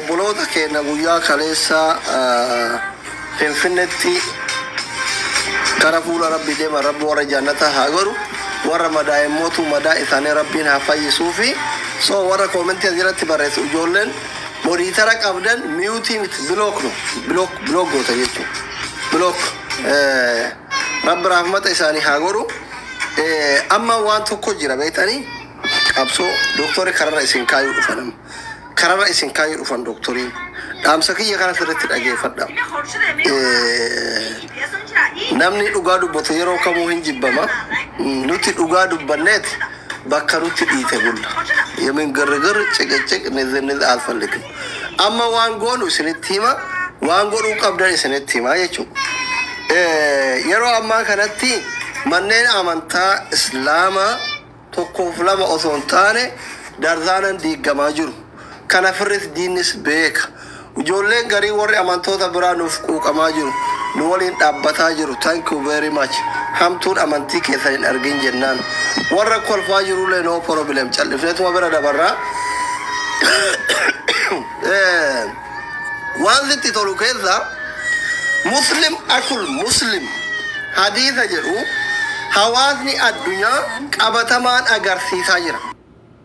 Obboloota keenya guyyaa kaleessa Finfinneetti kara fuula Rabbii deeman, Rabbi warra jannata haa godhu. Warra madaa'e madaa isaanii Rabbiin haa fayyisuu fi so warra koomentii asirratti barreessu, ijoolleen moderator qabdan, mute miti, block no, block, block goota jechuudha. Block. Rabbi rahmata isaanii haa godhu. Amma waan tokko jira, beektanii, qabsoo dooktorri kararra isin kaayuu dhufan, amma kararra isin kaayuu dhufan dooktoriin. Dhaamsa kiyya kana sirriitti dhageeffadha. Namni dhugaa dubbatu yeroo kamuu hin jibbama. Nuti dhugaa dubbanneet bakka nutti dhiite bulla. የምን ግርግር ጭቅጭቅ ንዝንዝ አልፈልግም። Amma waan goonu isinitti hima, waan godhuu qabdan isinitti hima jechuudha. Yeroo ammaa kanatti manneen amantaa Islaamaa tokkoof lama osoo hin taane darzaanan diigamaa jiru. Kana firris diinnis beeka. Ijoolleen garii warri amantoota biraa nuuf quuqamaa jiru. Nu waliin dhaabbataa jiru. Thank you very much. Hamtuun amantii keessan hin argin jennaan. Warra kolfaa jirullee no problem. Callifneetuma bira dabarraa. Waan sitti tolu keessa "Muslim أخو المسلم" hadiisa jedhu hawaasni addunyaa qabatamaan agarsiisaa jira.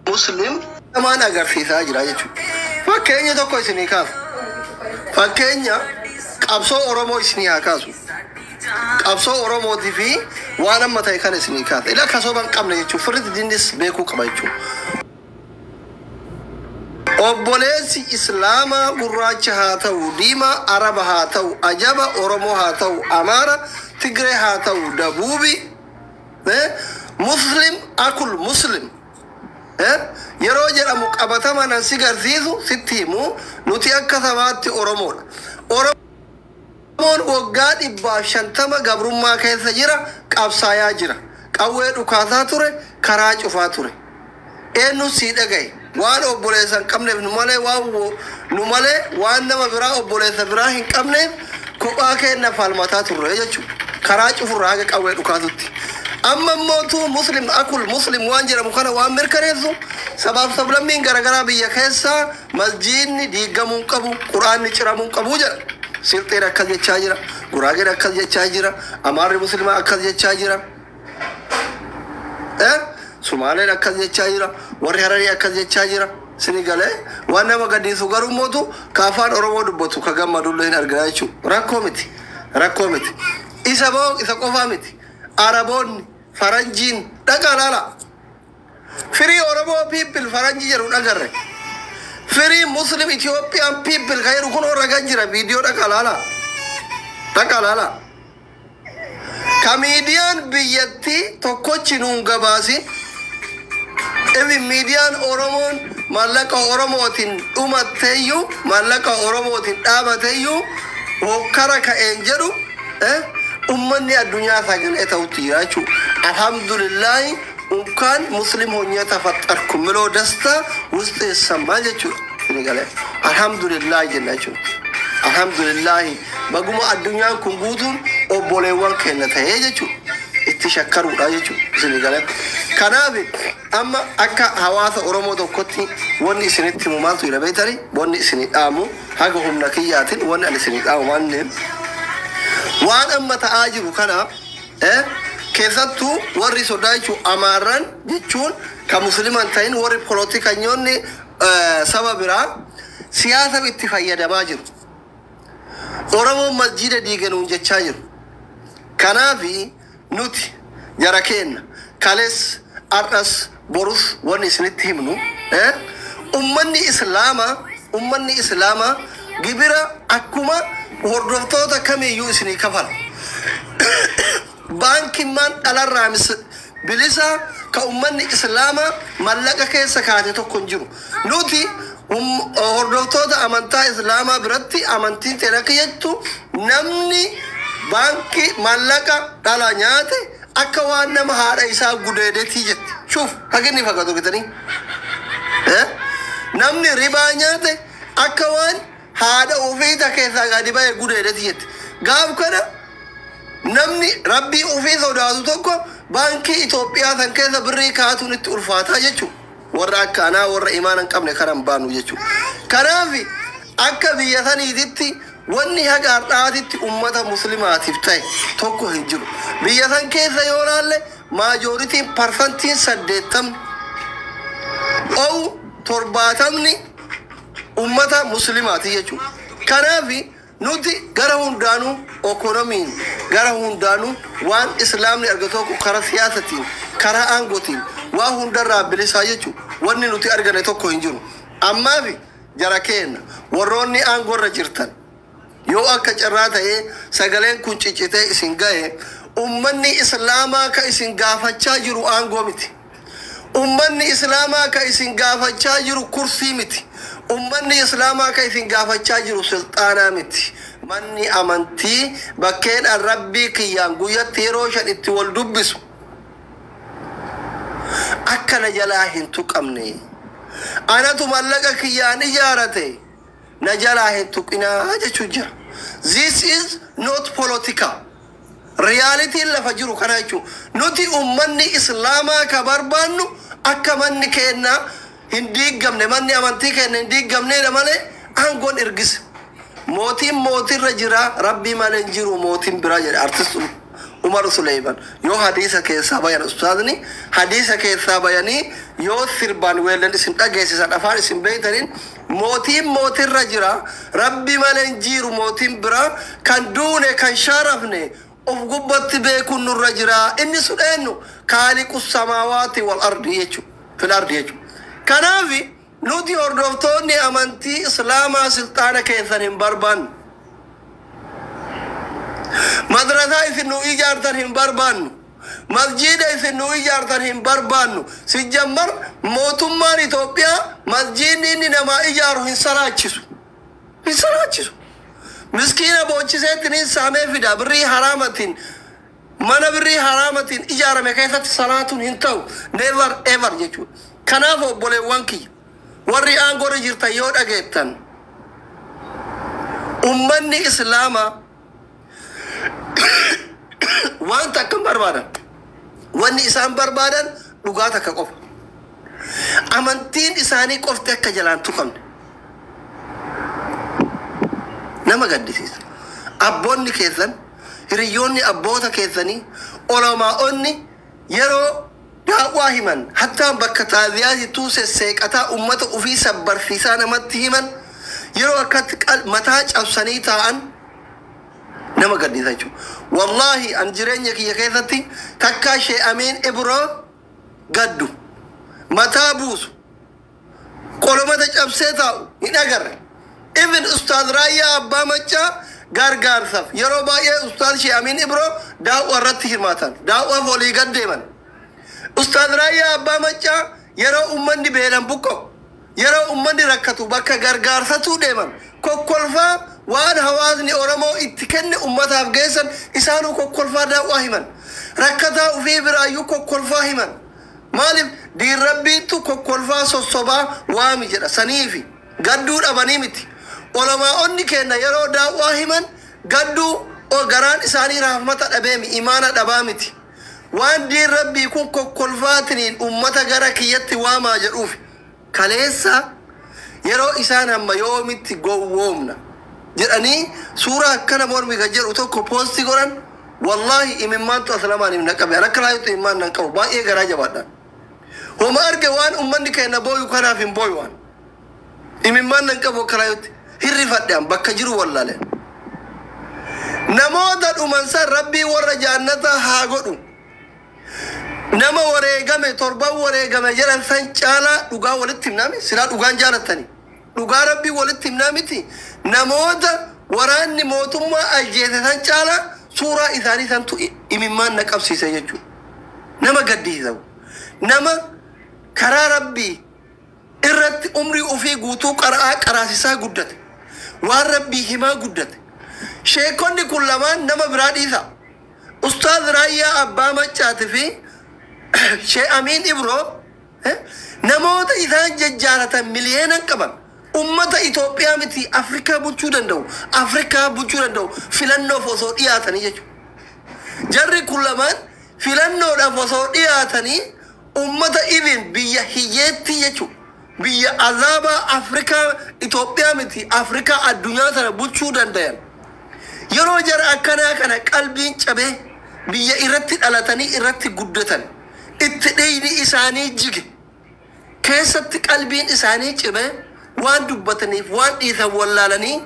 Muslim qabatamaan agarsiisaa jira jechuudha. Fakkeenya tokko isinii kaasu. Fakkeenya qabsoo Oromoo isinii haa kaasu. Qabsoo Oromootii fi waan amma ta'e kana isinii kaasa. Ila kasooba hin qabne jechuudha. Firritti dinnis beekuu qaba jechuudha. Obboleessi Islaamaa gurraacha haa ta'u, diimaa, Araba haa ta'u, Ajaba, Oromoo haa ta'u, Amaara, Tigree haa ta'u, Dabuubi, "Muslim أخو المسلم" yeroo jedhamu qabatamaan an si garsiisu sitti himu, nuti akka sabaatti Oromoodha. Oromoon waggaa 150 gabrummaa keessa jira, qabsaayaa jira. Qawwee dhukaasaa ture, karaa cufaa ture. Eenyu sii dhagaye? Waan obboleessa hin qabneef nu malee, waan nu malee waan nama biraa, obboleessa biraa hin qabneef kophaa keenya falmataa turre jechuudha. Karaa cufurraa haga qawwee dhukaasutti. Amma immoo "Muslim أخو المسلم" waan jedhamu kana waan mirkaneessu, sabaaf sablammiin garaagaraa biyya keessaa masjiidni diigamuu hin qabu, Quraanni ciramuu hin qabu jedha. Silxeen akkas jechaa jira, Guraageen akkas jechaa jira, Amaarri Muslimaa akkas jechaa jira. Sumaaleen akkas jechaa jira, warri Hararii akkas jechaa jira. Sini galee, waan nama gaddiisu garuu mootu ka afaan Oromoo dubbatu ka gammadullee hin argina jechuudha. Rakkoo miti, rakkoo miti. Isa boo isa qofaa miti. Araboonni, faranjiin dhaqa laala. "Free Oromo people" faranjii jedhu dhagarre. "Free Muslim Ethiopian people" kan jedhu kun ragaa jira, viidiyoo dhaqa laala. Dhaqa laala. Ka miidiyaan biyyattii tokkochi nuun gabaasin. Ebi miidiyaan Oromoon maallaqa Oromootiin dhumatteeyyuu, maallaqa Oromootiin dhaabateeyyuu hokkara ka'een jedhu, ummanni addunyaa sagalee ta'utti jira jechuudha. Alhamdulillahi እንኳን ሙስሊም ሆኜ ተፈጠርኩ ምለው ደስታ ውስጥ ይሰማል jechuudha. Isin galee, alhamdulillahi jenna jechuudha. Alhamdulillahi, baguma addunyaan kun guutuun obboleewwan keenya ta'ee jechuudha. Itti shakkaruudha jechuudha. Isin galee. Kanaaf amma akka hawaasa Oromoo tokkotti wanni isinitti himu maaltu jira beektanii? Wanni isinii dhaamu, haga humna kiyyaatiin wanni ani isinii dhaamu waan amma ta'aa jiru kana, keessattuu warri sodaa jechuun Amaarran jechuun ka Musliman ta'in, warri polotikanyoonni saba biraa siyaasa itti fayyadamaa jiru. Oromoon masjiida diiganuun jechaa jiru. Kanaafi nuti jara keenna kales, har'as, borus wanni isinitti himnu, ummanni Islaamaa gibira akkuma hordoftoota kamiiyyuu isinii kafala. Baankiin dhalarraa bilisa ka ummanni Islaamaa mallaqa keessa kaate tokko hin jiru. Nuti hordoftoota amantaa Islaamaa biratti amantiin ta'e akka jettu, namni baankii mallaqa dhala nyaate akka waan nama haadha isaa gudeedetii jetti. Shuuf haginni fakkaatu argitanii. Namni ribaa nyaate akka waan haadha ofiita keessaa gadi ba'e gudeedetii jetti. Gaaf kana namni Rabbii ofii sodaatu tokko baankii Itoophiyaa san keessa birrii kaatuun itti ulfaataa jechuudha. Warra akka anaa, warra imaana hin qabne kana hin baanu jechuudha. Kanaaf Akka biyya saniititti wanni haga har'aatitti ummata muslimaatiif ta'e tokko hin jiru. Biyya san keessa yoo laalle majorityn 80% ou 70ni ummata muslimaati jechuudha. Kanaaf nuti gara hundaanuu economyn, gara hundaanuu waan islaamni argatu tokko, karaa siyaasatiin, karaa aangootiin, waa hundarraa bilisaa jechuudha. Wanni nuti argane tokko hin jiru. Ammaaf jara keenya, warroonni aangoorra jirtan, yoo akka carraa ta'ee sagaleen kun ciccitee isin ga'e, ummanni islaamaa ka isin gaafachaa jiru aangoo miti. Ummanni islaamaa ka isin gaafachaa jiru kursii miti. Ummanni islaamaa ka isin gaafachaa jiru sulxaanaa miti. Manni amantii bakkeen an rabbii kiyyaan guyyatti yeroo 5 itti wal dubbisu akka na jalaa hin tuqamne. Anatu mallaqa kiyyaan ijaarate, na jalaa hin tuqinaa jechuu jira. This is not political. Realityn lafa jiru kana jechuudha. Nuti ummanni islaamaa ka barbaannu akka manni keenya hin diigamne, manni amantii keenya hin diigamneedha malee aangoon ergisa. Mootiin mootirra jira, rabbii malee hin jiru mootiin biraa jedhe artist Umar Suleyman. Yoo hadiisa keessaa bayan, ustaazni hadiisa keessaa bayanii yoo sirbaan weellan isin dhageessisan, afaan isin beeytaniin, mootiin mootirra jira, rabbi malee hin jiru mootiin biraa, kan duune kan shaarafne of gubbatti beekuun nurra jira. Inni sun eenyu? خالق السماوات والأرض jechuudha, في الأرض jechuudha. Kanaaf nuti hordoftoonni amantii islaamaa silxaana keessan hin barbaannu. Madrasaa isin nu ijaartan hin barbaannu. Masjiida isin nu ijaartan hin barbaannu. Sijjammar mootummaan Itoophiyaa masjiidni inni namaa ijaaru hin salaachisu. Hin salaachisu. Miskiina boochiseetti niin saamee fida birrii haraamatiin. Mana birrii haraamatiin ijaarame keessatti salaatuun hin ta'u. Never ever jechuudha. Kanaaf obboleewwan kiyya, warri aangoorra jirtan yoo dhageettan, ummanni islaamaa waan takka hin barbaadan. Wanni isaan barbaadan dhugaa takka qofa. Amantiin isaanii qofti akka jalaan tuqamne. Nama gaddisiisa. Abboonni keessan, hiriyyoonni abboota keessanii, olamaa'onni yeroo daawwaa himan, hattaan bakka taaziyaatittuu sesseeqataa ummata ofii sabbarsiisaa namatti himan, yeroo akkatti mataa cabsanii taa'an nama gaddisa jechuudha. Wallaahi an jireenya kiyya keessatti takkaa Shee Amiin Ibroo gaddu, mataa buusu, qolomata cabsee taa'u hin agarre. Even Ustaaz Raayyaa Abbaa Maccaa gargaarsaaf yeroo baay'ee Ustaaz Shee Amiin Ibroo daawwa irratti hirmaatan, daawwaaf olii gad deeman. Ustaaz Raayyaa Abbaa Maccaa yeroo ummanni beelan buqqa'u, yeroo ummanni rakkatu bakka gargaarsatuu deeman, kokkolfaa waan hawaasni Oromoo itti kenne ummataaf geessan, isaanuu kokkolfaa daawwaa himan. Rakkataa ufii biraayyuu kokkolfaa himan. Maaliif? Diin rabbiittu kokkolfaa sossobaa waami jedha saniifi gadduu dhabanii miti. Olamaa'onni keenya yeroo daawwaa himan gadduu garaan isaanii rahmata dhabeemi imaana dhabaa miti. Waan diin rabbii kun kokkolfaatiniin ummata gara kiyyatti waamaa jedhuuf. Kaleessa yeroo isaan hamma yoomitti gowwoomna jedhanii suuraa akkana mormi kan jedhu tokko post godhan, wallaahi imimmaantu as lamaan hin naqabe. An akka laayutti imimmaan nan qabu, baay'ee garaa jabaadhaan. Homa arge waan ummanni keenya booyu kanaaf hin booyu waan. Imimmaan nan qabu akka laayutti hirrifadhe, an bakka jiru wallaale. Namoota dhuman san rabbii warra jaannataa haa godhu. Nama wareegame, torban wareegame jedhan san caalaa dhugaa walitti himnaami, silaa dhugaan jaalattani. Dhugaa rabbii walitti himnaa miti. Namoota waraanni mootummaa ajjeese san caalaa suuraa isaanii santu imimmaan na qabsiise jechuudha. Nama gaddisiisa. Nama karaa rabbii irratti umrii ofii guutuu qara'aa qaraasisaa guddate. Waan rabbii himaa guddate. Sheekonni kun lamaan nama biraa dhiisa. Ustaaz Raayyaa Abbaa Maccaati fi Shee Amiin Ibroo namoota isaan jajjaalatan miliyeenan qaban. Ummata Itoophiyaa miti, Afrikaa bulchuu danda'u. Afrikaa bulchuu danda'u filannoof osoo dhiyaatanii jechuudha. Jarri kun lamaan filannoodhaaf osoo dhiyaatanii ummata ibin biyya hiyyeetti jechuudha. Biyya azaabaa Afrikaa, Itoophiyaa miti, Afrikaa addunyaa tana bulchuu dandayan. Yeroo jara akkanaa kana qalbiin cabee, biyya irratti dhalatanii irratti guddatan itti dhiigni isaanii jige keessatti qalbiin isaanii cimee, waan dubbataniif waan dhiisan wallaalanii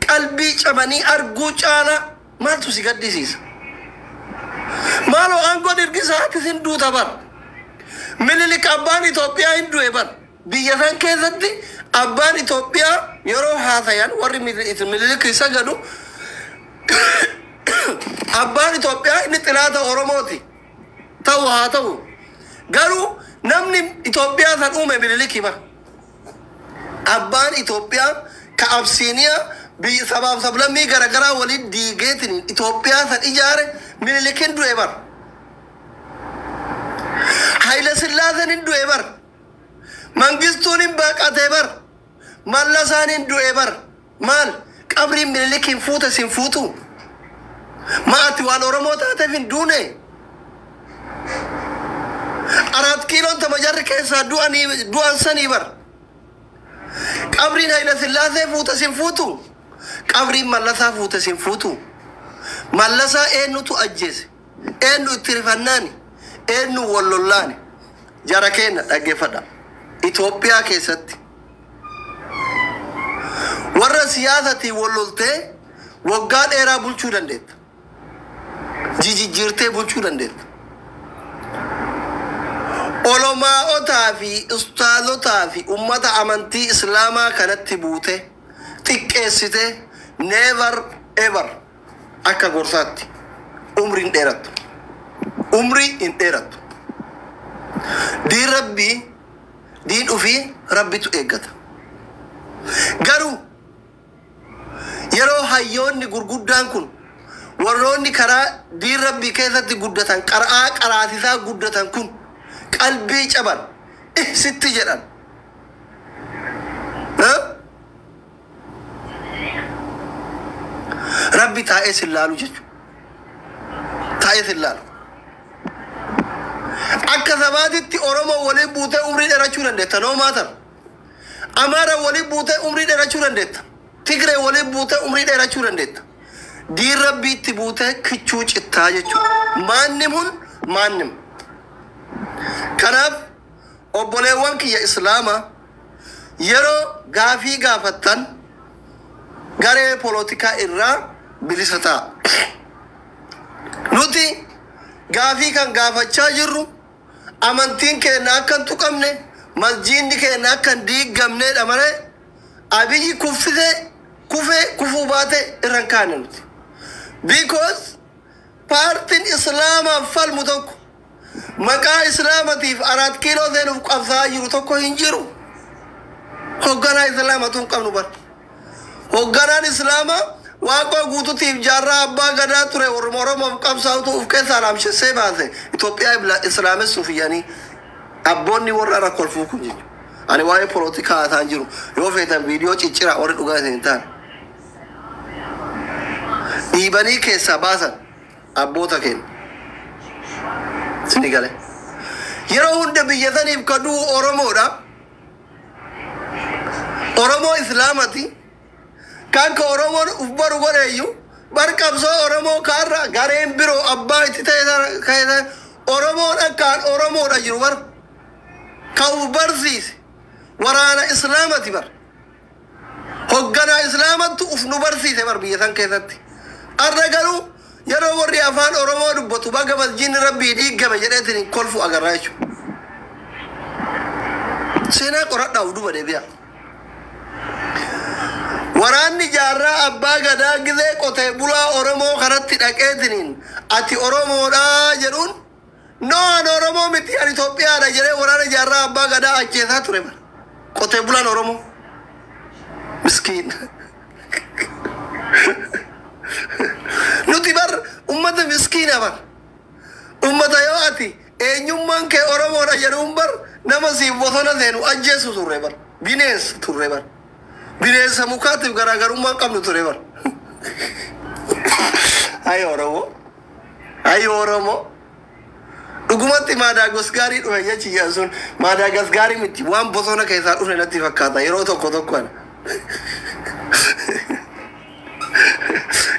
qalbii cabanii arguu caala maaltu si gaddisiisa? Maaloo, aangoon ergisaati sin duuta bar. Minilik abbaan Itoophiyaa hin du'e bar. Biyya san keessatti abbaan Itoophiyaa yeroo haasayan, warri Minilik isa gadu, abbaan Itoophiyaa inni xilaata Oromooti. Ta'u haa ta'u. Garuu namni Itoophiyaa san uume Miniliki bar. Abbaan Itoophiyaa ka Absiiniyaa biyya sabaaf sablammii garaagaraa waliin diigeetiin Itoophiyaa san ijaare Minilikin du'e bar. Hayila Sillaaseen hin du'e bar. Mangistuun hin baqate bar. Mallasaan hin du'e bar. Maal, qabriin Minilikin fuute sin fuutu? Ma ati waan Oromoo taateef hin duune? Araat Kiiloon tama jarri keessaa du'anii du'an sanii bar. Qabriin Hayila Sillaasee fuute sin fuutu? Qabriin Mallasaa fuute sin fuutu? Mallasaa eenyutu ajjeese? Eenyu itti rifannaani? Eenyu wallollaani? Jara keenya, dhaggeeffadha. Itoophiyaa keessatti warra siyaasatiin walloltee waggaa dheeraa bulchuu dandeetta. Jijjiirtee bulchuu dandeetta. Olomaa'otaa fi ustaazotaa fi ummata amantii Islaamaa kanatti buute xiqqeessite, never ever, akka gorsaatti umrii hin dheerattu. Umrii hin dheerattu. Diin Rabbii, diin ufii Rabbitu eeggata. Garuu yeroo hayyoonni gurguddaan kun, warroonni karaa diin Rabbii keessatti guddatan, qara'aa qaraasisaa guddatan kun qalbii caban, sitti jedhan. Eh? Rabbi taa'ee sin laalu jechuudha. Taa'ee sin laalu. Akka sabaatitti Oromoo waliin buutee umrii dheerachuu dandeetta. No matter. Amaara waliin buutee umrii dheerachuu dandeetta. Tigree waliin buutee umrii dheerachuu dandeetta. Diin Rabbiitti buutee kichuu cittaa jechuudha. Maannim hun maannim. Kanaaf obboleewwan kiyya Islaamaa, yeroo gaafii gaafattan garee polotikaa irraa bilisa ta'a. Nuti gaafii kan gaafachaa jirru amantiin keenya akka hin tuqamne, masjiidni keenya akka hin diigamneedha malee Abiyyi kuffisee kufee kufuu baate irra hin kaane nuti. Because paartiin Islaamaaf falmu tokko, maqaa Islaamatiif Araat Kiiloo seenuuf qabsaa'aa jiru tokko hin jiru. Hogganaa Islaamatu hin qabnu bar. Hogganaan Islaamaa Waaqoo Guututiif Jaarraa Abbaa Gadaa ture, Oromoo Oromoof qabsaa'utu of keessaa laamshessee baase. Itoophiyaa Islaamessuuf iyyanii abboonni warra rakkolfuu kun jechuudha. Ani waa'ee polotikaa haasaan jiru. Yoo feetan viidiyoo cicciraa, warri dhugaa isin hin taane. Dhiibanii keessaa baasan abboota keenya. Sini gale. Yeroo hunda biyya saniif ka du'u Oromoodha. Oromoo Islaamati. Kan ka Oromoon uf baru godheeyyu bar qabsoo Oromoo kaarra gareen biroo abbaa itti ta'e, Oromoon akkaan Oromoodha jiru bar. Ka uf barsiise waraana Islaamati bar. Hogganaa Islaamattu uf nu barsiise bar biyya san keessatti. Arra garuu yeroo warri afaan Oromoo dubbatu baga masjiidni Rabbii diigame jedheetiin kolfu agarraa jechuudha. Seenaa qoradhaa, uf duba deebi'a. Waraanni Jaarraa Abbaa Gadaa gizee qotee bulaa Oromoo kanatti dhaqeetiniin "Ati Oromoodhaa?" jedhuun, "No, ani Oromoo miti, ani Itoophiyaadha" jedhee waraana Jaarraa Abbaa Gadaa ajjeesaa ture bara. Qotee bulaan Oromoo. Miskiin. Nuti bar ummata miskiina bar. Ummata yoo ati eenyummaan kee Oromoodha jedhuun bar nama siif bosona seenu ajjeesu turre bar. Bineensa turre bar. Bineensa mukaatiif garaagarummaa hin qabnu ture bar. Ay Oromoo. Ay Oromoo. Dhugumatti Maadaagaskaarii dhufe jechi sun Maadaagaskaarii miti, waan bosona keessaa dhufe natti fakkaata yeroo tokko tokko ana.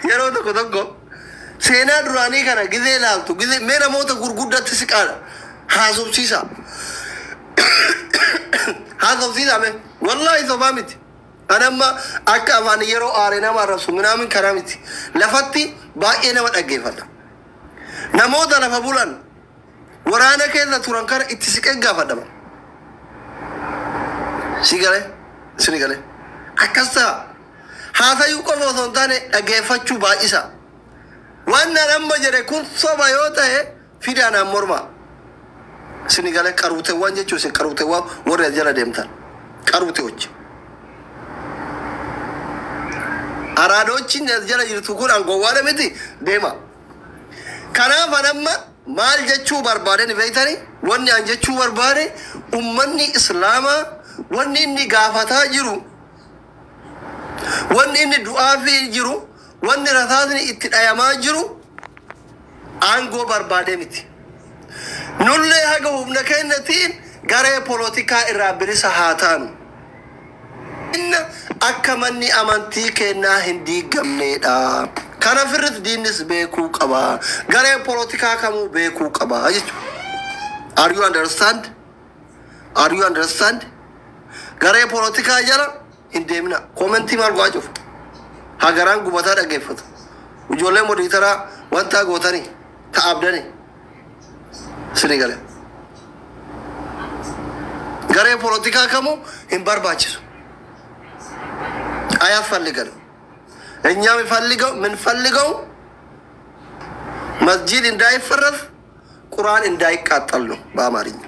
Yeroo tokko tokko seenaa duraanii kana gizee ilaaltu, gizee mee namoota gurguddatti siqaadha haasofsiisa. Haasofsiisa mee, wallaahi sobaa miti. Ani amma akka afaan yeroo aare nama arrabsu minaamin karaa miti. Lafatti baay'ee nama dhaggeeffata. Namoota lafa bulan, waraana keessa turan kana itti siqee gaafadhama. Si galee? Sini galee? Akkas ta'a. Haasayuu qofa osoo hin taane dhaggeeffachuu baay'isa. Waan naan amma jedhe kun soba yoo ta'e fidaa naan morma. Sini galee? Qaruuteewwan jechuun isin qaruuteewwan warri as jala deemtan. Qaruuteewwachi. Araadochiin as jala jirtu kun angowwaadha miti, deema. Kanaaf an amma maal jechuu barbaade ni beektani? Wanni an jechuu barbaade, ummanni Islaamaa wanni inni gaafataa jiru, wanni inni du'aafii jiru, wanni rasaasni itti dhayamaa jiru aangoo barbaadee miti. Nullee haga humna keenyatiin garee polotikaa irraa bilisa haa taanu. Inna akka manni amantii kennaa hin diigamneedha. Kana firris diinnis beekuu qaba. Garee polotikaa kamuu beekuu qaba jechuudha. Are you understand? Are you understand? Garee polotikaa jala hin deemina. Comment maal go'aa cufa? Hagaraan gubataa dhaggeeffatu. Ijoollee moderator wanta gootanii ta'abdanii. Sini galee. Garee polotikaa kamuu hin barbaachisu. አያስፈልገንም። እኛ የሚፈልገው የምንፈልገው መስጂድ እንዳይፈረስ፣ ቁርአን እንዳይቃጠል ነው። በአማርኛ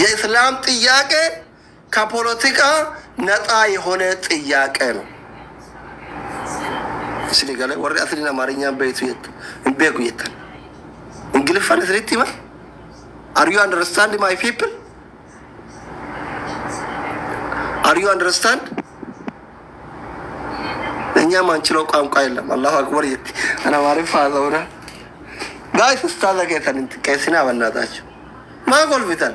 የእስላም ጥያቄ ከፖለቲካ ነፃ የሆነ ጥያቄ ነው። Isin galee? Warri asliin Amaarinyaan beektu jettu hin beeku jettan. Ingiliffaan isinitti hima. Are you understand, my people? Are you understand? እኛ ማንችለው ቋንቋ የለም። አላሁ አክበር jetti. Ana maaliif haasa'uuna? Guys, ustaaza keessan hin xiqqeessinaa በእናታችሁ. Maa kolfitan?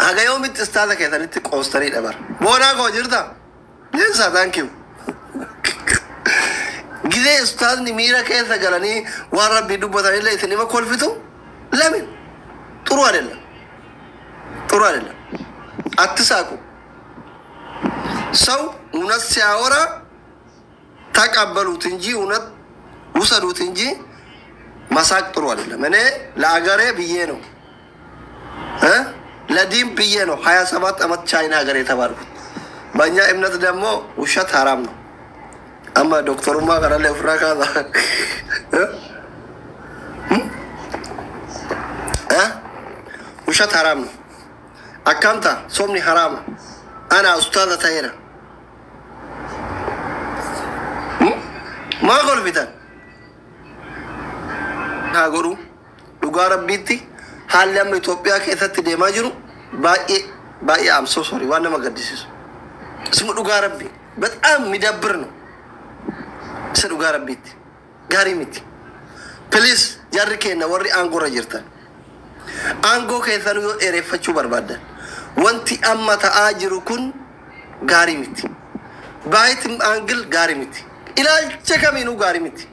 Haga yoomitti ustaaza keessanitti qoostanii dabar? Boonaa koo jirta? Leensaa, thank you. Gizee ustaazni miira keessa galanii waan rabbii dubbatanillee isin ima kolfitu ለምን? ጥሩ አይደለም። ጥሩ አይደለም። አትሳቁ። ሰው እውነት ሲያወራ ተቀበሉት እንጂ፣ እውነት ውሰዱት እንጂ መሳቅ ጥሩ አይደለም። እኔ ለአገሬ ብዬ ነው፣ ለዲን ብዬ ነው 27 ዓመት ቻይና ሀገር የተባልኩት። በእኛ እምነት ደግሞ ውሸት ሀራም ነው። Amma ዶክተሩማ ከናለ ፍራ ካዛ እ ውሸት ሀራም ነው። Akkamta sobni haraama. Ana ustaaza ta'eera. Maa kolfitan? Haa godhu, dhugaa rabbiitti haalli amma Itoophiyaa keessatti deemaa jiru baay'ee baay'ee, I'm so sorry, waan nama gaddisiisu. Isuma dhugaa rabbi በጣም የሚደብር ነው። Isa dhugaa rabbiitti gaarii miti. Please, jarri keenya warri aangoorra jirtan, aangoo keessan yoo dheereffachuu barbaaddan, wanti amma ta'aa jiru kun gaarii miti. Baay'ee angle gaarii miti. Ilaalcha kamiinuu gaarii miti.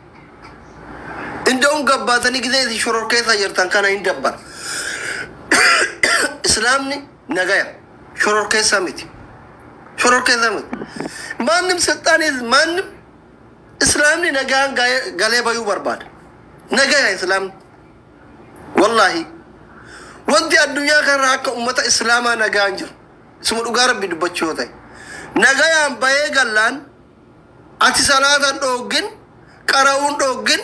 እንደውም gabbaatanii ጊዜ isin shororkeessa jirtan kana hin dabbara. Islaamni nagaya, shororkeessa miti. Shororkeessa miti. ማንም ስልጣን ይዝ ማንም እስላምni nagaan galee bayuu barbaada. Nagaya islaamni. Wallaahi. Wanti addunyaa kanarraa akka ummata islaamaa nagaan jiru. Isuma dhugaa rabbi dubbachuu yoo ta'e. Nagayaan bayee gallaan ati salaatan dhoogin, qara'uun dhoogin,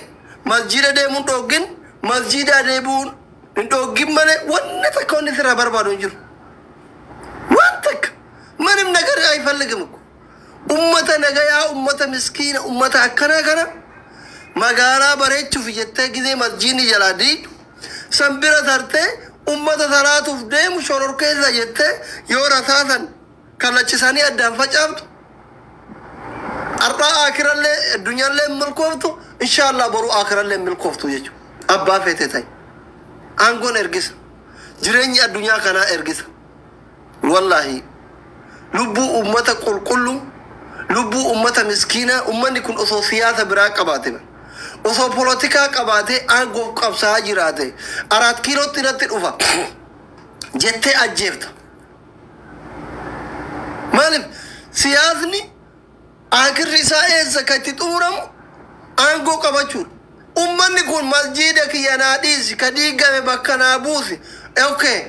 masjiida deemuun dhoogin, masjiida deebi'uun hin dhoogin malee wanni takka wanni sirraa barbaadu hin jiru. Waan takka ምንም ነገር አይፈልግም እኮ። Ummata nagayaa, ummata miskiina, ummata akkanaa kana magaalaa bareechuuf jettee gizee masjiidni jalaa diidu san bira tartee ummata salaatuuf deemu shororkeessa jettee yoo rasaasan kallachisanii addaan facaaftu. Har'aa akirallee addunyaallee hin milkooftu, inshaallah boruu akirallee hin milkooftu jechuudha. Abbaa feete ta'e. Aangoon ergisa. Jireenyi addunyaa kanaa ergisa. Wallaahi. Lubbuu uummata qulqulluu, lubbuu uummata miskiinaa, uummanni kun osoo siyaasa biraa qabaate, osoo polotikaa qabaate, aangoof qabsaa jiraate, 4 kiilootti irratti dhufa jettee ajjeefta. Maaliif siyaasni akirri isaa eessa kan itti xumuramu aangoo qabachuudha. Uummanni kun masjiida kiyya naa dhiisi, ka diigame bakka naa buusi. Okay.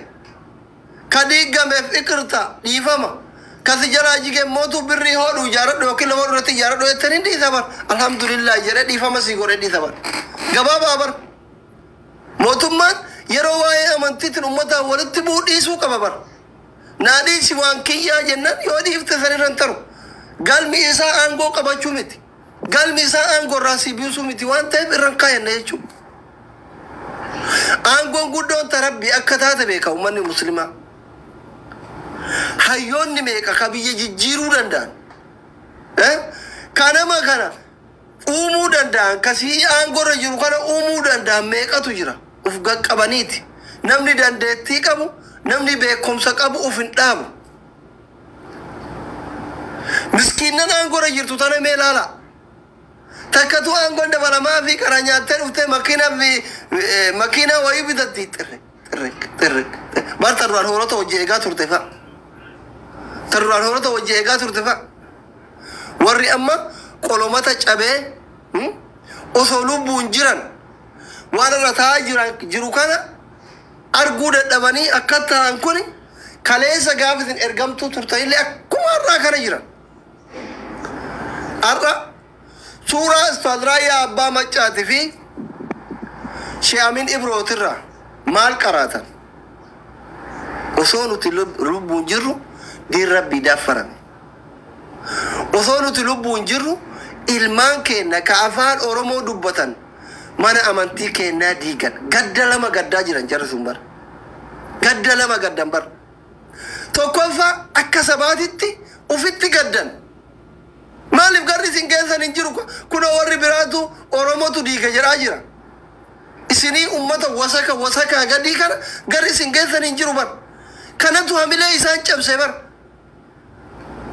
Ka diigameef ikirta dhiifama. Kasi jalaa jige mootu birrii hodhu ijaaradhu yookiin lama irratti ijaaradhu jettanii dhiisa bar. Alhamdulillah jedhee dhiifama sii godhee dhiisa bar. Gabaabaa bar. Mootummaan yeroo waa'ee amantiitiin uummataan walitti bu'uu dhiisuu qaba bar. Naa dhiisi waan kiyyaa jennaan yoo dhiifte sanirra hin taru. Galmi isaa aangoo qabachuu miti. Galmi isaa aangoo irraa sii buusuu miti waan ta'eef irra hin kaayanne jechuudha. Aangoon guddoon ta Rabbii akka taate beeka uummanni muslimaa. Hayyoonni meeqa ka biyya jijjiiruu danda'an? Ka nama kana uumuu danda'an, ka sii aangoo irra jiru kana uumuu danda'an meeqatu jira? Uf qaqqabaniiti. Namni dandeettii qabu, namni beekumsa qabu uf hin dhaabu. Miskiinnan aangoo irra jirtu tana mee ilaala. Takkatu aangoon dabalamaa fi karaa nyaattee dhuftee makiina fi makiina wayii bitatti xirre xirre xirre. Bar tarraan hoolota hojii eegaa turte fa'a. Tarraan hoolota hojii eegaa turte fa'a. Warri amma qolomata cabee osoo lubbuun jiran waan irra taa'aa jiran jiru kana arguu dadhabanii akka ta'an kun kaleessa gaafa isin ergamtuu turtanillee akkuma har'aa kana jiran. Har'a suuraa Ustaaz Raayyaa Abbaa Maccaatii fi Sheekh Amin Ibrootirraa maal qaraatan? Osoo nuti lubbuun jirru diin Rabbii daaffarame. Osoo nuti lubbuun jirru ilmaan keenya ka afaan Oromoo dubbatan mana amantii keenyaa diigan. Gadda lama gaddaa jiran jarri sun bara. Gadda lama gaddan bara. Tokkoffaa akka sabaatitti ufitti gaddan. Maaliif garri isin keessan hin jiru? Kunoo warri biraatu Oromotu diiga jedhaa jira. Isinii ummata wasaka wasakaa gadii kana garri isin keessan hin jiru bar. Kanatu hamilee isaan cabse bar.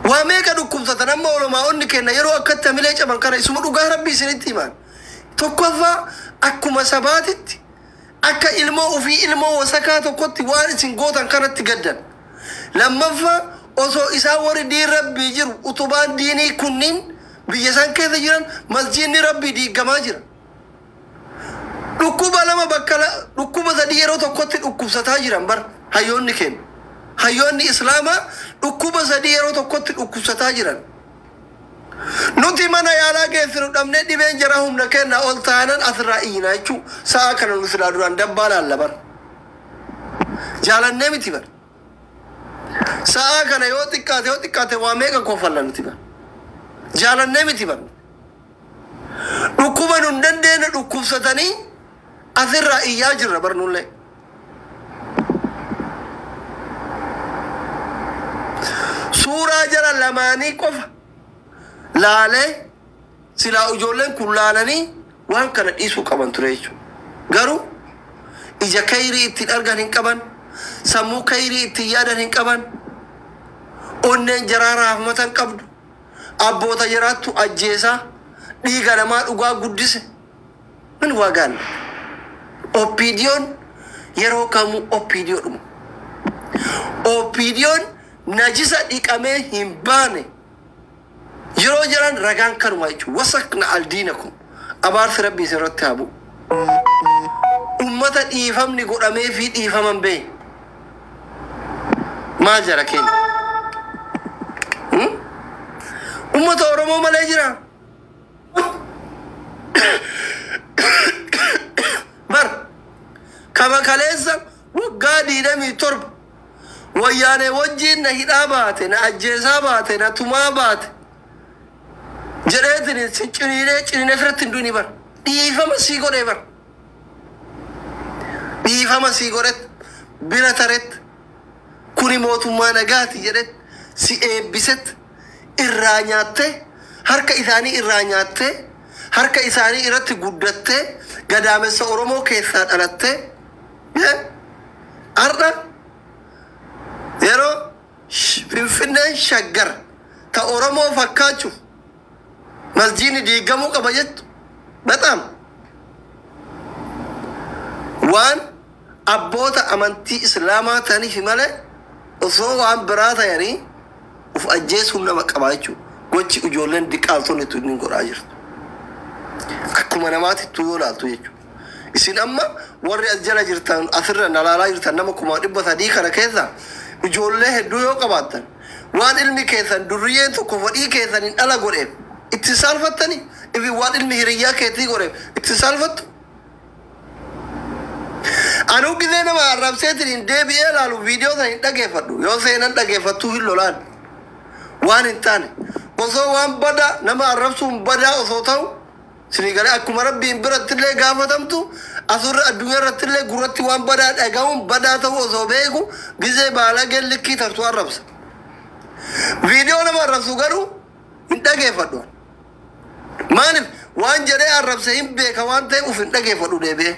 Waa meeqa dhukkubsatan amma olomaa'onni kenna yeroo akkatti hamilee caban kana isuma dhugaa Rabbii isinitti himan. Tokkoffaa akkuma sabaatitti akka ilmoo ofii ilmoo wasakaa tokkotti waan isin gootan kanatti gaddan. Lammaffaa osoo isaan warri diin Rabbii jiru utubaan diinii kunniin biyya isaan keessa jiran masjiidni Rabbii diigamaa jira. Dhukkuba lama bakka dhukkuba sadii yeroo tokkotti dhukkubsataa jiran bar hayyoonni keenya. Hayyoonni Islaamaa dhukkuba sadii yeroo tokkotti dhukkubsataa jiran. Nuti mana yaalaa geessinu dhabnee dhibeen jara humna kenna ol taanan asirraa iyyina jechuu sa'a kana nu silaa duraan dabbaa laalla bar. Jaalannee miti bar. Sa'a kana yoo xiqqaate yoo xiqqaate waa meeqa kofalla nuti bar. Jaalannee miti bar. Dhukkuba nun dandeenye dhukkubsatanii asirraa iyyaa jirra bar nullee. Suuraa jara lamaanii qofa laalee silaa ijoolleen kun laalanii waan kana dhiisuu qaban ture jechuudha. Garuu ija kayrii ittiin argan hin qaban, sammuu kayrii ittiin yaadan hin qaban, onneen jaraa raafmata hin qabdu, abboota jaraattu ajjeesaa, dhiiga namaa dhugaa guddise. Min waa gaalla. Oppiidiyoon yeroo kamuu oppiidiyoodhuma. Oppiidiyoon najisa dhiqamee hin baane. Yeroo jedhan ragaan kanuma jechuudha. Wasakna aldiinakum. Abaarsi Rabbii isin irratti haa bu'u. Ummata dhiifamni godhamee fi dhiifaman bee. Maal jara keenya? Ummata Oromoo malee jira. Bar kama kaleessa waggaa 27 wayyaanee wajjiin na hidhaa baate, na ajjeesaa baate, na tumaa baate jedheetiin si ciniinee ciniinee firatti hin duuni bar. Dhiifama sii godhee bar. Dhiifama sii godhet bira taret kuni mootummaa nagaati jedhet si eebbiset irraa nyaatte. Harka isaanii irraa nyaattee, harka isaanii irratti guddattee, gadaamessa Oromoo keessaa dhalattee, har'a yeroo Finfinneen Shaggar ta Oromoo fakkaachuuf masjiidni diigamuu qaba jettu, በጣም waan abboota amantii Islaamaa ta'aniif malee osoo waan biraa ta'anii uf ajjeesuun nama qabaa jechuudha. Gochi ijoolleen diqaaltonni itti godhaa jirtu. Akkuma namaatti yoo laaltu jechuudha. Isin amma warri as jala jirtan, asirra nalaalaa jirtan, nama 300,000 kana keessa ijoollee hedduu yoo qabaattan, waan ilmi keessan durriyyeen tokko fedhii keessan hin dhala godheef itti saalfattanii, ifi waan ilmi hiriyyaa keetii godheef itti saalfattu. Anuu gizee nama arrabseetiin hin deebi'ee laalu, viidiyoo sana hin dhageeffadhu. Yoo seenan dhageeffattuu hin lolaan. Waan hin taane. Osoo waan badaa nama arrabsuun badaa osoo ta'u, sinii galee akkuma Rabbiin birattillee gaafatamtu, asurra addunyaa irrattillee gurratti waan badaa dhaga'uun badaa ta'u osoo beeku, gizee baalageen likkii tartu arrabsa. Viidiyoo nama arrabsu garuu hin dhageeffadhu. Maaliif? Waan jedhee arrabse hin beeka waan ta'eef uf hin dhageeffadhu deebi'ee.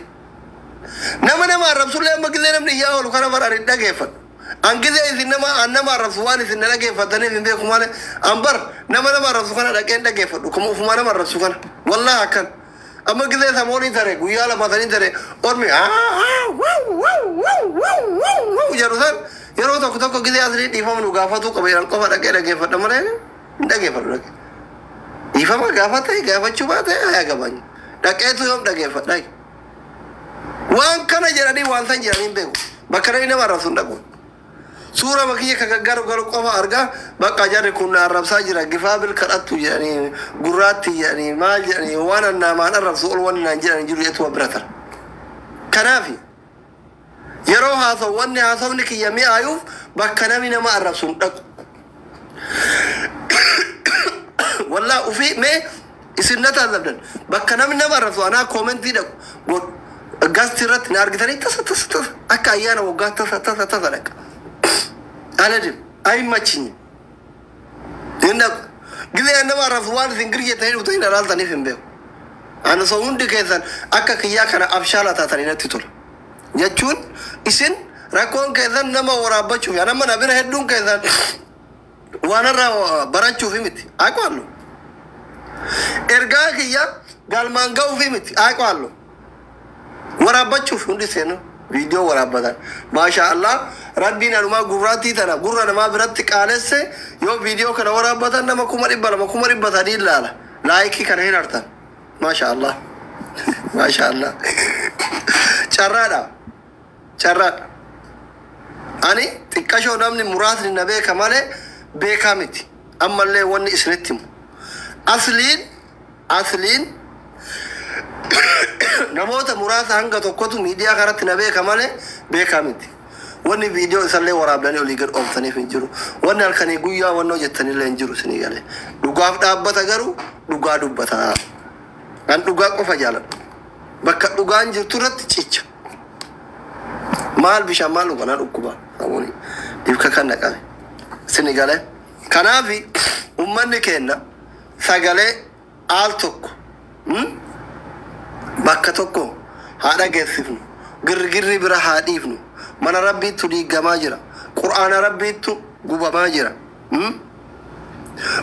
Nama nama arrabsullee amma gizee namni iyyaa oolu kana bara hin dhageeffadhu. An gizee isin nama an nama arrabsu waan isin na dhageeffataniif hin beeku malee, an bar nama nama arrabsu kana dhaqee hin dhageeffadhu. Kuma ufumaa nama arrabsu kana. Wallahi akkan. Amma gizee samoonii tare guyyaa lama sanii tare ormi jedhu san, yeroo tokko tokko gizee asii dhiifama nu gaafatuu qaba jedhan qofa dhaqee dhageeffadha malee hin dhageeffadhu dhaqee. Dhiifama gaafate gaafachuu baate haa gabaanyu. Dhaqeetu yoom dhageeffadha. Waan kana jedhanii waan san jedhanii hin beeku. Bakka namni nama arrabsu hin dhaqu. Suura makiyya ka gaggaru galu qofa argaa, bakka jarri kun na arrabsaa jira, gifaa bil kadhattu jedhanii, gurraatti jedhanii, maal jedhanii, waan annaamaan arrabsu ol waan naan jedhanii jiru jetu bira tara. Kanaafi yeroo haasawu wanni haasawni kiyya mi'aayuuf bakka namni nama arrabsu hin dhaqu. Wallaa ufii mee isin na taasifdan, bakka namni nama arrabsu anaa koomentii dhaqu godhu gasti irratti na argitanii, tasa tasa tasa akka ayyaana waggaa tasa tasa tasa dhaqa. Aladin አይመችኝም። Hin dhaqu. Gizee nama arrabsu waan isin girjettanii dhuftanii na laaltaniif hin beeku. Ani osoo hundi keessan akka kiyyaa kana abshaala taatanii natti tola. Jechuun isin rakkoon keessan nama waraabbachuuf, yaa nama na bira hedduun keessan waan irraa barachuuf miti. Aqwaallu. Ergaa kiyya galmaan ga'uuf miti. Aqwaallu. Waraabbachuuf hundi seenu viidiyoo waraabbatan. Maasha Allah, Rabbiin anumaa gurraattii tana gurra namaa biratti qaalesse. Yoo viidiyoo kana waraabbatan nama 200,000, 300,000 ilaala. Laayikii kana hin hartan. Maasha Allah. Maasha Allah. Carraadha. Carraadha. Ani xiqqashoo namni muraasni na beeka malee beekaa miti. Ammallee wanni isinitti himu. Asliin namoota muraasa hanga tokkotu miidiyaa kanatti na beeka malee beekaa miti. Wanni viidiyoo isallee waraabdanii olii gad ooftaniif hin jiru. Wanni halkanii guyyaa wannoo jettanillee hin jiru isinii galee. Dhugaaf dhaabbata garuu dhugaa dubbata. An dhugaa qofa jaaladha. Bakka dhugaan jirtu irratti cicha. Maal bishaan maal dhuganaa dhukkuba. Samuuni dibka kan naqame. Isinii galee. Kanaafi ummanni keenya sagalee al tokko bakka tokko haa dhageessifnu, girgirri bira haa dhiifnu. Mana Rabbiittu diigamaa jira, Qur'aana Rabbiittu gubamaa jira.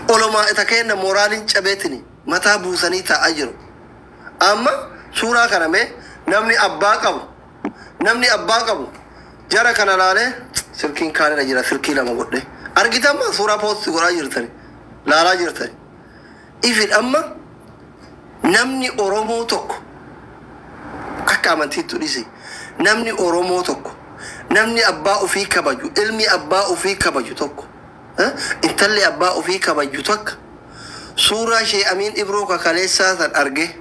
Olomaa ita kenna moraaliin cabeetini mataa buusanii taa'aa jiru. Amma suuraa kana mee namni abbaa qabu, namni abbaa qabu jara kana laalee, silkiin kaanidha jira, silkii lama godhe argitamma, suuraa poosti godhaa jirtani, laalaa jirtani. Ifin amma namni Oromoo tokko akka amantiitti dhisi, namni Oromoo tokko, namni abbaa ofii kabaju, ilmi abbaa ofii kabaju tokko, intalli abbaa ofii kabaju tokko suuraa ishee Amiin Ibroo kakaleessaa san arge,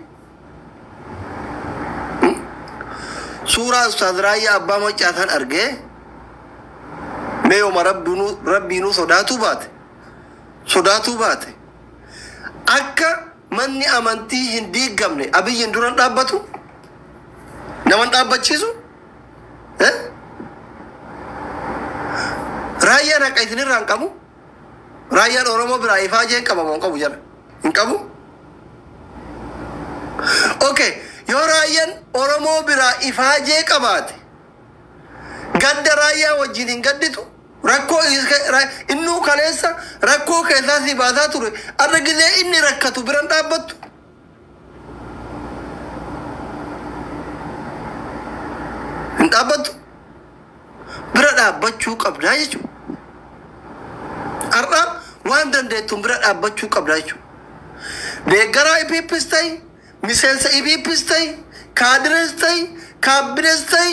suuraa Ustaaz Raayyaa Abbaa Maccaa san arge, mee yooma Rabbiinuu sodaatuu baate akka manni amantii hin diigamne Abiyyiin duran dhaabbatu naman dhaabbachiisu. Raayyaan haqa isinirraa hin qabu. Raayyaan Oromoo biraa ifaa jeen qabamu hin qabu jala. Hin qabu? Okay, yoo raayyaan Oromoo biraa ifaajee qabaate, gadda raayyaa wajjin hin gadditu? Rakkoo innuu kaleessa rakkoo keessaa si baasaa ture, arra gizee inni rakkatu biran dhaabbattu. Hin dhaabbattu. Bira dhaabbachuu qabdaa jechuudha. Har'a waan dandeettuun bira dhaabbachuu qabdaa jechuudha. Deeggaraa IPPs ta'i, miseensa IPPs ta'i, kaadirees ta'i, kaabbinees ta'i,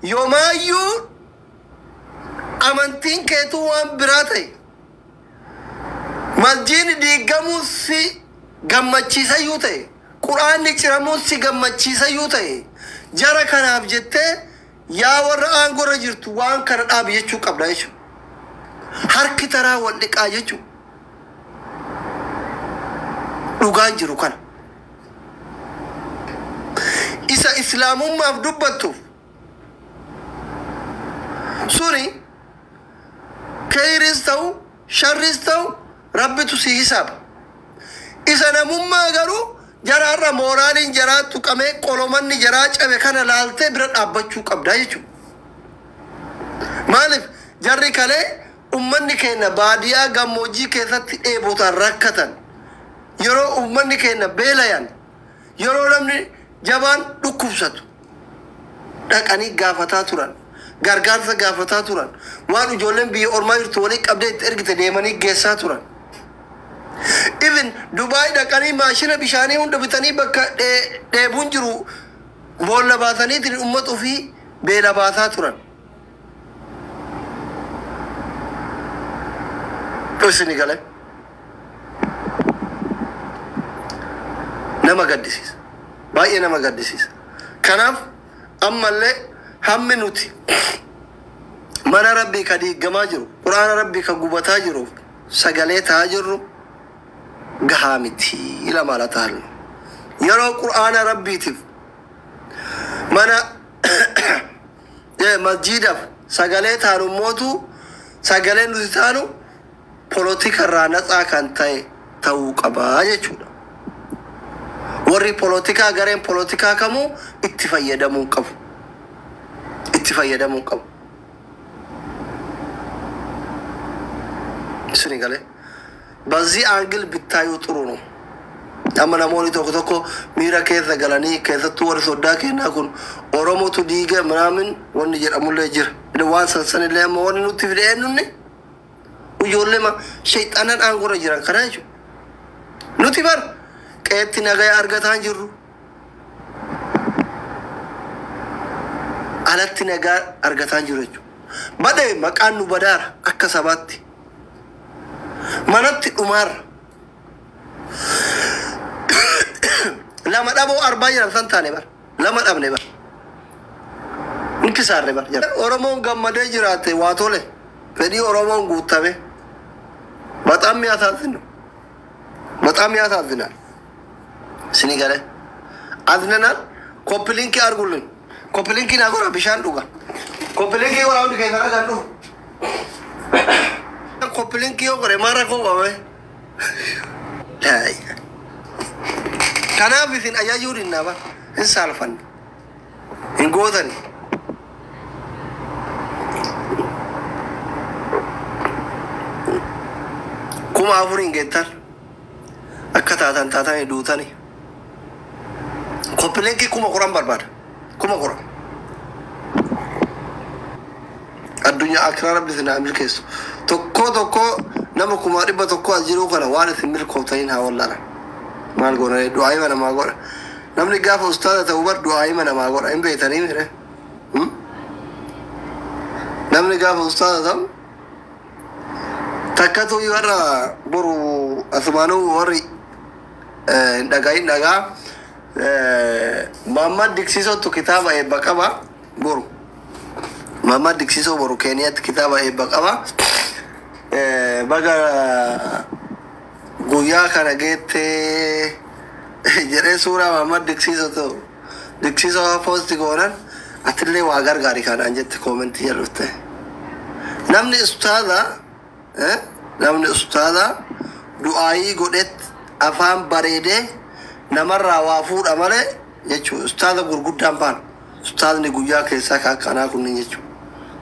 yoomaayyuu amantiin keetuu waan biraa ta'e, masjiidni diigamuun si gammachiisayyuu ta'e, quraanni ciramuun si gammachiisayyuu ta'e, jara kanaaf jettee yaa warra aangorra jirtu waan kana dhaabi jechuu qabda jechuudha. Harki taraa wal dhiqaa jechuudha. Dhugaan jiru kana. Isa islaamummaaf dubbattuuf suni kayris ta'u sharris ta'u rabbitu si hisaaba. Isa namummaa garuu jaraarra mooraaliin jaraa tuqamee qolomanni jaraa cabe kana laaltee bira dhaabbachuu qabdaa jechuudha. Maaliif jarri kalee ummanni keenya baadiyaa gammoojjii keessatti dheebotaan rakkatan, yeroo ummanni keenya beelayan, yeroo namni jabaan dhukkubsatu dhaqanii gaafataa turan, gargaarsa gaafataa turan, waan ijoolleen biyya ormaa jirtu walii qabdee itti ergite deemanii geessaa turan. Even Dubaay dhaqanii maashina bishaanii hunda bitanii bakka dheebuun jiru boolla baasaniitiin uummata ofii beela baasaa turan. Isini galee nama gaddisiisa. Baay'ee nama gaddisiisa. Kanaaf ammallee hammi nuti mana rabbii ka diigamaa jiru, quraana rabbii ka gubataa jiru sagalee ta'aa jirru gahaa miti lama ala ta'an. Yeroo quraana rabbiitiif mana masjiidaaf sagalee taanu mootu, sagalee nuti taanu polotika irraa natsaa kan ta'e ta'uu qabaa jechuudha. Warri polotikaa, gareen polotikaa kamuu itti fayyadamuu qabu. Itti fayyadamuu qabu. Isini galee. በዚህ angle ብታዩ ጥሩ ነው። Amma namoonni tokko tokko miira keessa galanii, keessattuu warri soddaa kennaa kun Oromotu diiga ምናምን wanni jedhamullee jira. Waan sansanillee amma wanni nutti fide eenyunni ijoollee shayxanan aangorra jiran kana jechuudha. Nuti bar qeetti nagaya argataa hin jirru. Alatti nagaa argataa hin jiru jechuudha. Badee maqaan nu badaara akka sabaatti. Manatti dhumaarra. Lama dhaboo arbaa jiran san taane bar. Lama dhabne bar. Inkisaarre bar. Oromoon gammadee jiraate waa tole. Fedhii Oromoon guutame. በጣም የሚያሳዝን ነው። በጣም ያሳዝናል። ስኒ ገለ አዝነናል። copy link አድርጉልን። Copy link ናጎራ bishaan dhuga. Copy link godha hundi keessan dhagan dhufu. Copy link yoo godhe maal rakkoo qabe? Kanaaf isin ajajuu dinnaa ba hin saalfanne hin gootani. 4000 geettan akka taatan taatanii duutanii. Copy link 10,000 barbaada. 10,000. Addunyaa akiraa rabbi isin haa milkeessu. Tokko tokko nama 100,000 as jiruu kana waan isin milkooftaniin haa wallaala. Maal goona, du'aa hima namaa godha. Namni gaafa ustaaza ta'u bar du'aa hima namaa godha, hin beektanii mire. Namni gaafa ustaaza ta'u takkatu warra boru asumaanuu warri hin dhagahin dhagaa Mahammad Diksiisootu kitaaba eebba qaba boru. Mahammad Diksiisoo boru Keeniyaatti kitaaba eebba qaba. Baga guyyaa kana geettee jedhee suuraa Mahammad Diksiisoo Diksiisoo post goonan, atillee waa gargaari kanaan jette comment jedhufte. Namni ustaaza, namni ustaaza du'aayii godhet Afaan bareedee namarraa waa fuudha malee jechuudha. Ustaaza gurguddaan baanu. Ustaazni guyyaa keessaa ka akkanaa kunniin jechuudha.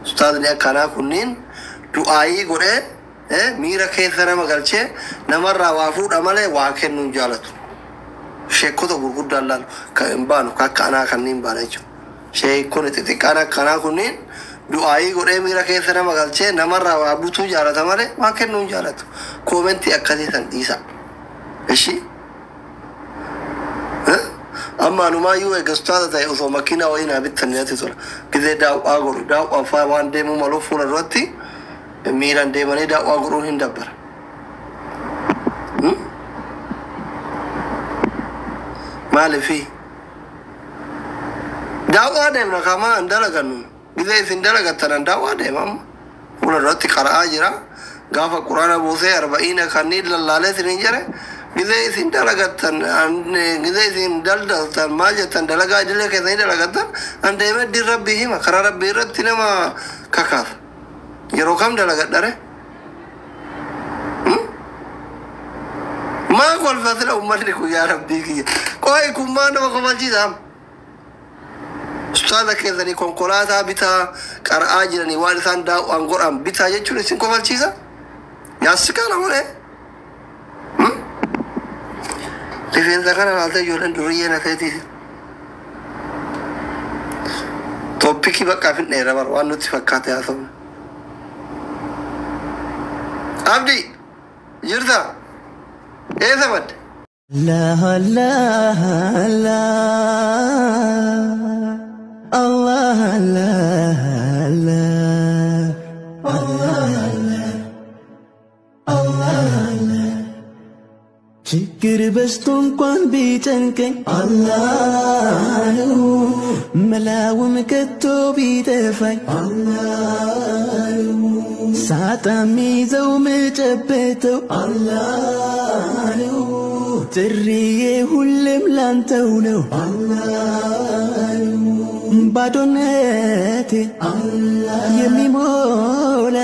Ustaazni akkanaa kunniin du'aayii godhee miira keessa nama galchee namarraa waa fuudha malee waa kennuu hin jaalatu. Sheekota gurguddaan laalu kan hin baanu ka akkanaa kanneen baana jechuudha. Sheekonni xixiqqaan akkanaa kunniin du'aayii godhee miira keessa nama galchee namarraa waa butuu jaalata malee waa kennuu hin jaalatu. Koomentii akkasii san dhiisa. Ishi? Amma anumaayyuu eega ustaaza ta'e osoo makiinaa wayii naa bittan natti tola. Gizee daawwaa godhu daawwaan faa waan deemuu maluuf fuula duratti miilaan deemanii daawwaa godhuun hin dabbara. Maaliifi? Daawwaa deemna kamaa hin dalagannu. Gizee isin dalagattan an daawwaa deema amma. Fuula duratti qara'aa jira. Gaafa quraana buusee arba'iina kanneen lallaalee isiniin jedhe gizee isin dalagattan gizee isin daldaltan maal jettan dalagaa idilee keessanii dalagattan an deemee diin rabbii hima karaa rabbii irratti nama kakaasa. Yeroo kam dalagadhare? Maa kolfa sila uummanni kun yaa rabbii kiyya. Qo'i kun maa nama kofalchiisa amma? Ustaaza keessanii konkolaataa bitaa qara'aa jiranii waan isaan daawwaan godhan bitaa jechuun isin kofalchiisa? Yaasikaa malee. Rifeensa kana laaltee ijoolleen duriyyee na feetiisi. Tooppikii bakka finneera bara waan nutti fakkaate haasofne. Abdi jirta? Eessa badde? Allah Allah Allah Allah Allah Allah Allah Allah ችግር በዝቶ እንኳን ቢጨንቀኝ አላህ ነው መላውም ከቶ ቢጠፋኝ አላህ ነው ሳጣ ሚይዘው ምጨበተው አላህ ነው ጥሪዬ ሁሌም ላንተው ነው አላህ ነው ባዶነቴ የሚሞላ